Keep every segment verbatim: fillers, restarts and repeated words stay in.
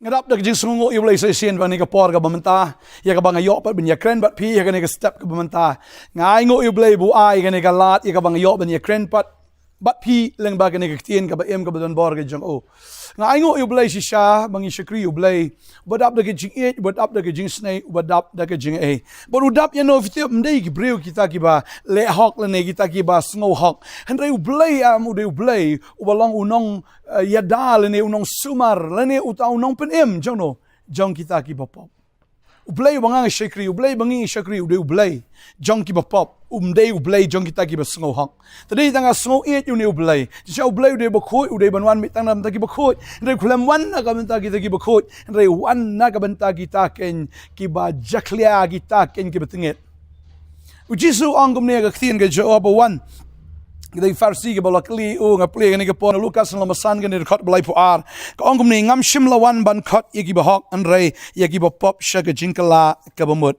Nga dap da ka jingsngewnguh ïa u Blei sa shisien ba kane ka por kaba mynta, ïa kaba nga ïoh pat ban ïakren bad phi ïa kane ka step kaba mynta. Nga ainguh ïa u Blei ba u ai kane ka lad ïa kaba nga ïoh ban ïakren pat bad phi lyngba kane ka ktien kaba im kaba donbor ka jong u. Nga ainguh ïa u Blei shisha ba ngi shakri ïa u Blei, uba dap da ka jingïeit, uba dap da ka jingisnei, uba dap da ka jingaiei. Bad u dap ïano, phi tip, ym dei ki briew kita kiba leh hok lane kita kiba sngew hok. Hynrei u Blei, am, u dei u Blei uba long u nong, eh, ïada lane u nongsumar lane uta u nongpynim jong no, jong kita kiba pop. U Blei uba nga nga shakri, u Blei ba ngi ngi shakri, u dei u Blei jong kiba pop, um dei u Blei jong kita kiba sngew hok. Te dei tang ka sngewieit ïa une u Blei. Shisha u Blei u dei bakhuid, u dei ban wan beit tang na ka bynta kiba khuid. Hynrei u khlem wan na ka bynta kita kiba khuid. Hynrei u wan na ka bynta kita kein kiba jakhlia, kita kein kiba tyngeh. U Jisu u ong kumne ha ka ktien ka jong u ba u wan. Kita ki Pharisi kiba la kylli ïa u, nga plie kane ka por na Lukas lynnong ba san, kane ka dkhot ba laiphew ar. Ka ong kumne, ngam shym la wan ban khot ïa kiba hok, hynrei ïa kiba pop sha ka jingkylla kaba mut.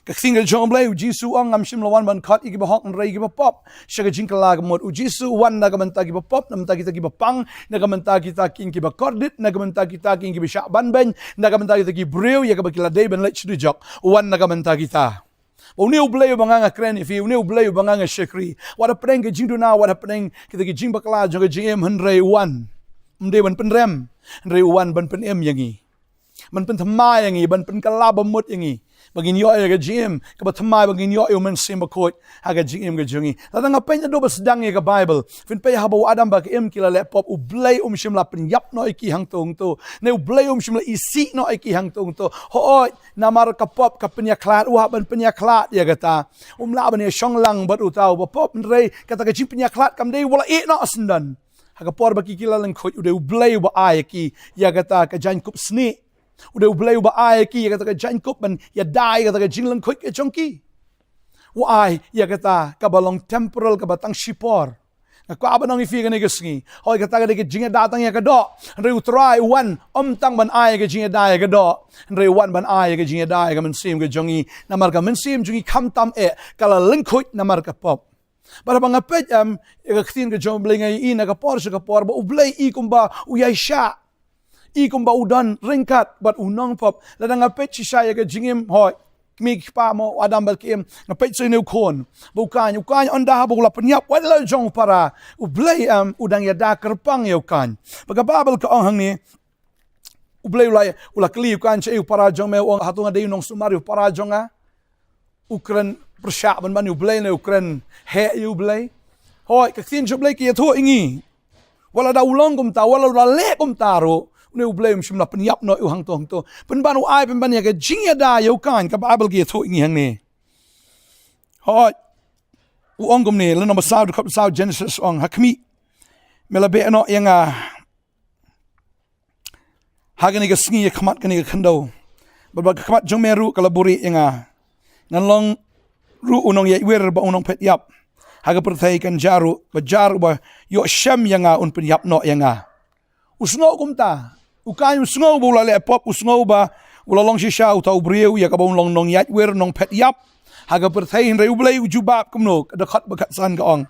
Ka ktien ka jong u Blei, u Jisu u ong, ngam shym la wan ban khot ïa kiba hok, hynrei ïa kiba pop sha ka jingkylla kaba mut. U Jisu u wan na ka bynta kiba pop, na ka bynta kita kiba pang, na ka bynta kita kein kiba kordit, na ka bynta kita kein kiba shah banbeiñ, na ka bynta kita ki briew ïa kaba ki la dei ban leit sha dujok. U wan na ka bynta kita. Ba une u Blei uba nga nga kren ïa phi, une u Blei uba nga nga shakri, wat hapdeng ka jingduna, wat hapdeng kita ki jingbakla jong ka jingim, hynrei u wan ym dei ban pynrem, hynrei u wan ban pynim ïa ngi, ban pynthymmai ïa ngi, ban pynkylla ba mut ïa ngi, ba ngin ïoh ïa ka jingim kaba thymmai, ba ngin ïoh ïa u Mynsiem Bakhuid ha ka jingim ka jong ngi. Lada nga peit naduh ba sdang ïa ka Baibl, phin peit haba u Adam bad ka Im ki la leh pop, u Blei um shym la pynïap noh ïa ki hangto hangto, ne u Blei um shym la isih noh ïa ki hangto hangto. Hooid, namar ka pop ka pynïakhlad, u hap ban pynïakhlad ïa kata. Um lah ban ïashong lang bad uta uba pop, hynrei kata ka jingpynïakhlad kam dei ba u la ïeh noh syndon. Ha ka por ba ki ki la lyngkhuid, u dei u Blei uba ai ïa ki ïa kata ka jaiñkup snieh. U dei u Blei uba ai ïa ki ïa kata ka jaiñkup ban ïada ïa kata ka jinglyngkhuid ka jong ki. U ai ïa kata kaba long temporal, kaba tang shipor. Nga kwah ban ong ïa phi kane ka sngi, hooid, kata ka dei ka jingïada tang ïa ka doh. Hynrei u Trai u wan ym tang ban ai ïa ka jingïada ïa ka doh, hynrei u wan ban ai ïa ka jingïada ïa ka mynsiem ka jong ngi. Namar ka mynsiem jong ngi khamtam eh ka la lyngkhuid namar ka pop. Bad haba nga peit, em, ïa ka ktien ka jong u Blei, nga ïohi na ka por sha ka por ba u Blei i kumba u ïaishah, i kumba u don ryngkat bad u nongpop. Lada nga peit shisha ïa ka jingim, hooid, kmie ki kpa mo, u Adam bad ka Im, nga peit sha une u khun ba u kaiñ, u kaiñ ynda haba u la pynïap, wat la jong u para, u Blei, em, u dang ïada kyrpang ïa u kaiñ. Bad ka Baibl ka ong hangne, u Blei u la, u la kylli u kaiñ, shaei u para jong me? U ong, hato nga dei u nongsumar ïa u para jong nga? U kren pyrshah ban ban ïa u Blei ne u kren heh ïa u Blei? Hooid, ka ktien jong u Blei ka ïathuh ïa ngi, wat lada u long kumta, wat lada u la leh kumta ruh, une u Blei um shym la pynïap noh ïa u hangto hangto. Pynban u ai, pynban ïa ka jingïada ïa u kaiñ, ka Baibl ka ïathuh ïa ngi hangne. Hooid, u ong kumne, lynnong ba saw, dkhot ba saw Genesis, u ong, ha khmih, me la beh noh ïa nga ha kane ka sngi ïa khmat kane ka khyndew, bad ba ka khmat jong me ruh ka la buhrieh ïa nga. Ngan long ruh u nongïaid wir bad u nongphet ïap. Ha ka pyrthei kan jia ruh, ba jar uba ïoh shem ïa nga un pynïap noh ïa nga. U sngew kumta. U kaiñ u sngew ba u la leh pop, u sngew ba u la long shisha uta u briew ïa kaba un long nongïaid wir, nongphet ïap ha ka pyrthei. Hynrei u Blei u jubab kumno? Ka dkhot ba khatsan ka ong,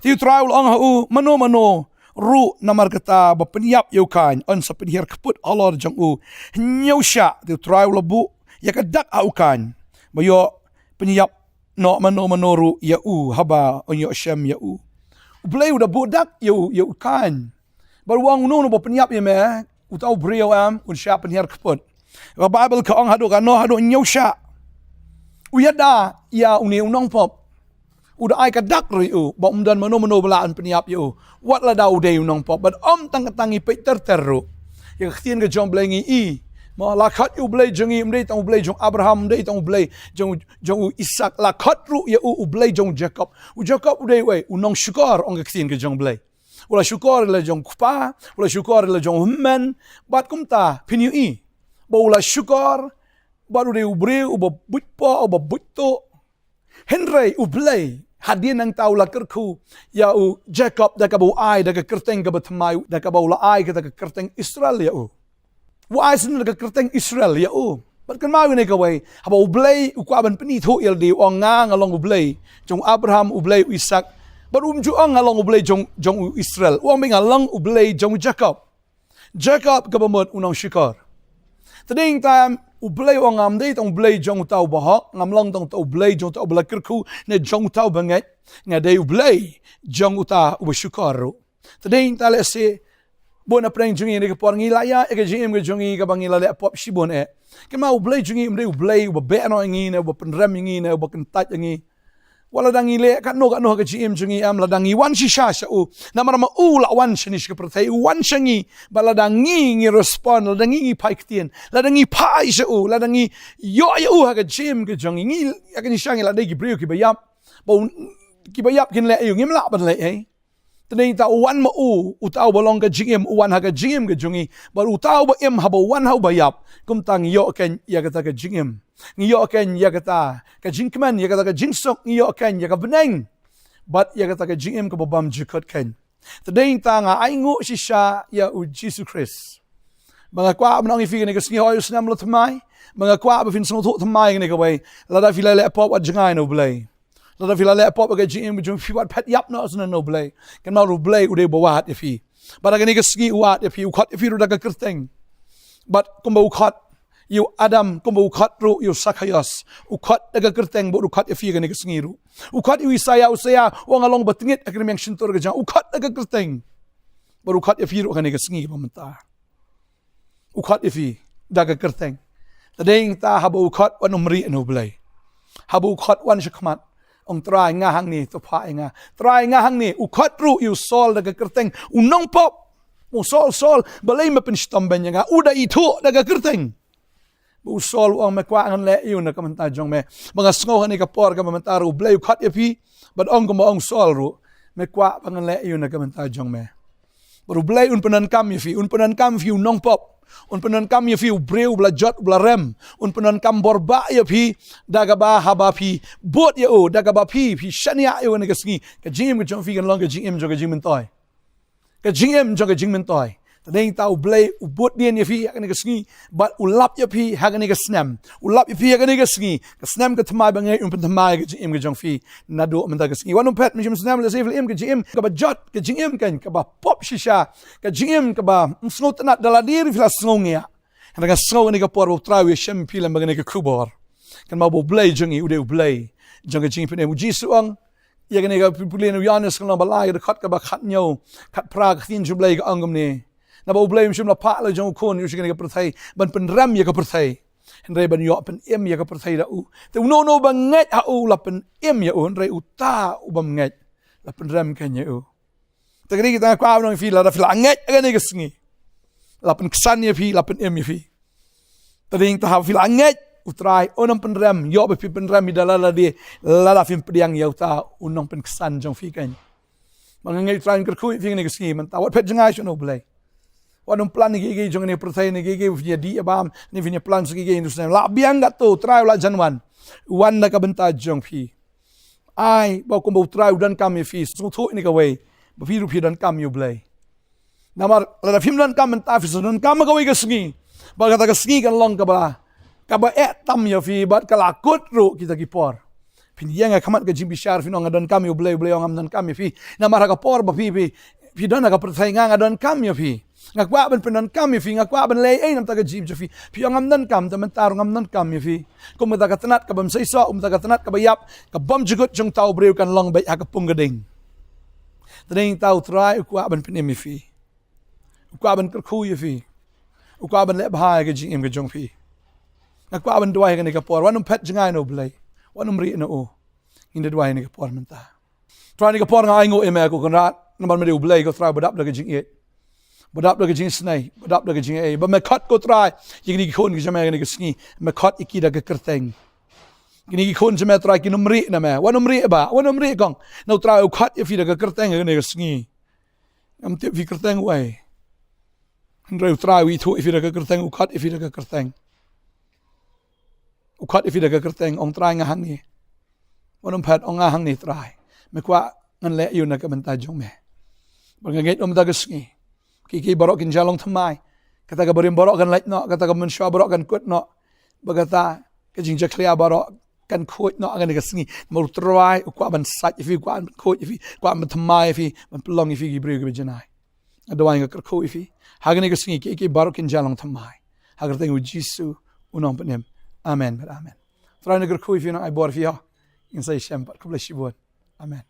te u Trai u la ong ha u, mano mano ruh namar kata ba pynïap ïa u kaiñ yn sa pynhiar kput halor jong u hynñiew shah. Te u Trai u la buh ïa ka dak ha u kaiñ ba ïoh pynïap noh mano mano ruh ïa u haba un ïoh shem ïa u. U Blei u da buh dak ïa u, ïa u kaiñ. Bad u ong, uno uno ba pynïap ïa me, uta u briew, em, un shah pynhiar kput. Ka Baibl ka ong haduh kano? Haduh hynñiew shah. U ïada ïa une u nongpop. U da ai ka dak ruh ïa u ba um don mano mano ba lah ban pynïap ïa u, wat lada u dei u nongpop. Bad ym tang kata, ngi peit ter ter ruh ïa ka ktien ka jong u Blei, ngi i, mo, la khot ïa u Blei jong ngi, um dei tang u Blei jong u Abraham, um dei tang u Blei jong, jong u Isak. La khot ruh ïa u, u Blei jong u Jakob. U Jakob u dei uei? U nongshukor, ong ka ktien ka jong u Blei. U la shukor ïa la jong u kpa, u la shukor ïa la jong u hynmen. Bad kumta phin ïohi ba u la shukor, bad u dei u briew uba buit poh, uba buit tuh. Hynrei u Blei hadien nangta u la kyrkhu ïa u Jakob da kaba u ai da ka kyrteng kaba thymmai, da kaba u la ai kata ka kyrteng Israel ïa u. U ai shisha da ka kyrteng Israel ïa u. Bad kynmaw ïa kane kawei, haba u Blei u kwah ban pynithuh ïa lade, u ong, nga, nga long u Blei jong u Abraham, u Blei u Isak. Bad um ju ong nga long u Blei jong, jong u Israel. U ong beit nga long u Blei jong u Jakob. Jakob kaba mut u nongshukor. Te dei tang u Blei u ong ngam dei tang u Blei jong uta u bahok, ngam long tang uta u Blei jong uta u ba la kyrkhu, ne jong uta u bangeit, nga dei u Blei jong uta u ba shukor ruh. Te dei tang lehse bun na pdeng jong ngi ne ka por ngi la ïa ka jingim ka jong ngi kaba ngi la leh pop shibun eh. Kynmaw u Blei jong ngi um dei u Blei u ba beh noh ïa ngi ne u ba pynrem ïa ngi ne u ba kyntait ïa ngi. Wat lada ngi leh katno katno ha ka jingim jong ngi em, lada ngi wan shisha sha u. Namar ma u la wan shane sha ka pyrthei, u wan sha ngi. Bad lada ngi ngi respond, lada ngi ngi phai ktien, lada ngi phai sha u, lada ngi ïoh ïa u ha ka jingim ka jong ngi, ngi ïa ka jingshisha ngi la dei ki briew kiba ïap. Ba u, kiba ïap kin leh aïu, ngim lah ban leh ei. Te dei tang u wan ma u, uta u ba long ka jingim, u wan ha ka jingim ka jong ngi. Bad uta u ba im haba u wan ha u ba ïap. Kumta ngi ïoh kein ïa kata ka jingim. Ngi ïoh kein ïa kata ka jingkmen, ïa kata ka jingsuk, ngi ïoh kein ïa ka bneng. Bad ïa kata ka jingim kaba bymjukut kein. Te dei tang nga ainguh shisha ïa u Jisu Khrist. Ba nga kwah ban ong ïa phi kane ka sngi, hooid u snem la thymmai. Ba nga kwah ba phin sngewthuh thymmai kane kawei. Lada phi la leh pop, wat jngai na u Blei. Lada phi la leh pop ha ka jingim jong phi, wat phet ïap noh shuh na u Blei. Kynmaw u Blei u dei uba wad ïa phi. Bad ha kane ka sngi u wad ïa phi, u khot ïa phi ruh da ka kyrteng. Bad kumba u khot ïa u Adam, kumba u khot ruh ïa u Sakhaios. U khot da ka kyrteng bad u khot ïa phi ha kane ka sngi ruh. U khot ïa u Isaïah, u Isaïah u ong nga long ba tngit ha ka rmiang shyntur ka jong nga. U khot da ka kyrteng. Bad u khot ïa phi ruh ha kane ka sngi ba mynta. U khot ïa phi da ka kyrteng. Te dei tang haba u khot, wat nym rieh na u Blei. Haba u khot, wan sha khmat. Ong Trai, nga hangne, to phah ïa nga. Trai, nga hangne. U khot ruh ïa u Saul da ka kyrteng. U nongpop. U Saul, Saul, balei me pynshitom bein ïa nga? U da ithuh da ka kyrteng. Ba u Saul u ong, me kwah ngan leh aïu na ka bynta jong me? Ba nga sngew ha kane ka por kaba mynta ruh u Blei u khot ïa phi. Bad ong kumba ong u Saul ruh, me kwah ba ngan leh aïu na ka bynta jong me? Bad u Blei un pyndonkam ïa phi, un pyndonkam ïa phi u nongpop. Un pyndonkam ïa phi u briew uba la jot, uba la rem. Un pyndonkam bor bah ïa phi da kaba haba phi bud ïa u, da kaba phi, phi shaniah ïa u ha kane ka sngi. Ka jingim ka jong phi kan long ka jingim jong ka jingmyntoi. Ka jingim jong ka jingmyntoi. Te dei tang u Blei u bud dien ïa phi ha kane ka sngi. Bad u lap ïa phi ha kane ka snem. U lap ïa phi ha kane ka sngi. Ka snem ka thymmai ba ngeit un pynthymmai ka jingim ka jong phi. Naduh mynta ka sngi. Wat nym phet mynshem snem, lehse phi la im ka jingim kaba jot, ka jingim kein kaba pop shisha. Ka jingim kaba ym sngewtynnad, da lade ruh phi la sngewngiah. Hynrei nga sngew ha kane ka por ba u Trai u ïashem ïa phi lem bad kane ka khubor. Kynmaw ba u Blei jong ngi u dei u Blei jong ka jingpynim. U Jisu u ong ïa kane ka pule na u Ïoannis ka lynnong ba lai, ka dkhot kaba khathynñiew, khatphra, ka ktien jong u Blei ka ong kumne. Naba u Blei um shym la phah la u jong u Khun sha kane ka pyrthei ban pynrem ïa ka pyrthei, hynrei ban ïoh pynim ïa ka pyrthei da u. Te uno uno uba ngeit ha u la pynim ïa u, hynrei uta u bym ngeit la pynrem kein ïa u. Te kane kata nga kwah ban ong ïa phi, lada phi la ngeit ha kane ka sngi, la pynksan ïa phi, la pynim ïa phi. Te dei tang haba phi la ngeit, u Trai un ym pynrem, ïoh ba phi pynrem ïa da lade, lada phim pdiang ïa uta u nongpynksan jong phi kein. Ba nga ngeit u Trai un kyrkhu ïa phi ha kane ka sngi mynta, wat phet jngai shuh na u Blei. Wat nym plan ïa kiei kiei jong kane ka pyrthei, ne kiei kiei ba phin ïa dih ïa bam, ne phin ïa plan sa kiei kiei ha kine ki snem. Lah biang katto, u Trai u la jan wan. Wan na ka bynta jong phi. Ai ba kumba u Trai u donkam ïa phi, sngewthuh ïa kane kawei, ba phi ruh phi donkam ïa u Blei. Namar lada phim donkam mynta, phi sa donkam ha kawei ka sngi. Ba kata ka sngi kan long kaba, kaba eh tam ïa phi, bad ka la kut ruh kita ki por. Phin ïeng ha khmat ka jingbishar, phin ong nga donkam ïa u Blei, u Blei u ong ngam donkam ïa phi. Namar ha ka por ba phi, phi, phi don ha ka pyrthei, nga, nga donkam ïa phi. Nga kwah ban pyndonkam ïa phi, nga kwah ban leh ei na ka bynta ka jingim jong phi. Phi ong ngam donkam, te mynta ruh ngam donkam ïa phi. Kum kata ka tnat kaba ym seisoh, kum kata ka tnat kaba ïap, ka bymjukut jong uta u briew kan long beit ha ka pung ka ding. Te dei tang u Trai u kwah ban pynim ïa phi. U kwah ban kyrkhu ïa phi. U kwah ban leh bha ïa ka jingim ka jong phi. Nga kwah ban duwai ha kane ka por, wat nym phet jngai na u Blei. Wat nym rieh na u. Ngin da duwai ha kane ka por mynta. Trai, ha kane ka por nga ainguh ïa me ko Kynrad, namar me dei u Blei ko Trai ba dap da ka jingïeit, ba dap da ka jingisynei, ba dap da ka jingaiei. Ba me khot ko Trai ïa kine ki khun ki jong me ha kane ka sngi, me khot ïa ki da ka kyrteng. Kine ki khun jong me Trai kin ym rieh na me, wat nym rieh bah, wat nym rieh kong. Na u Trai u khot ïa phi da ka kyrteng ha kane ka sngi. Ngam tip phi kyrteng uei, hynrei u Trai u ithuh ïa phi da ka kyrteng, u khot ïa phi da ka kyrteng. U khot ïa phi da ka kyrteng, ong Trai nga hangne. Wat nym phet, ong nga hangne Trai. Me kwah ngan leh aïu na ka bynta jong me? Bad nga ngeit na ka bynta ka sngi, kiei kiei baroh kin jia long thymmai. Kata kaba rim baroh kan lait noh, kata kaba mynshuwa baroh kan kut noh. Bad kata ka jingjakhlia baroh kan khuid noh ha kane ka sngi. Namar u Trai u kwah ban sait ïa phi, u kwah ban khuid ïa phi, u kwah ban thymmai ïa phi, ban pynlong ïa phi ki briew kiba janai. Nga duwai, nga kyrkhu ïa phi ha kane ka sngi, kiei kiei baroh kin jia long thymmai. Ha ka kyrteng u Jisu u nongpynim. Amen bad amen. Trai na kyrkhu ïa phi, nang ai bor ïa phi ha. Ngin sa ïashem pat, khublei shibun. Amen.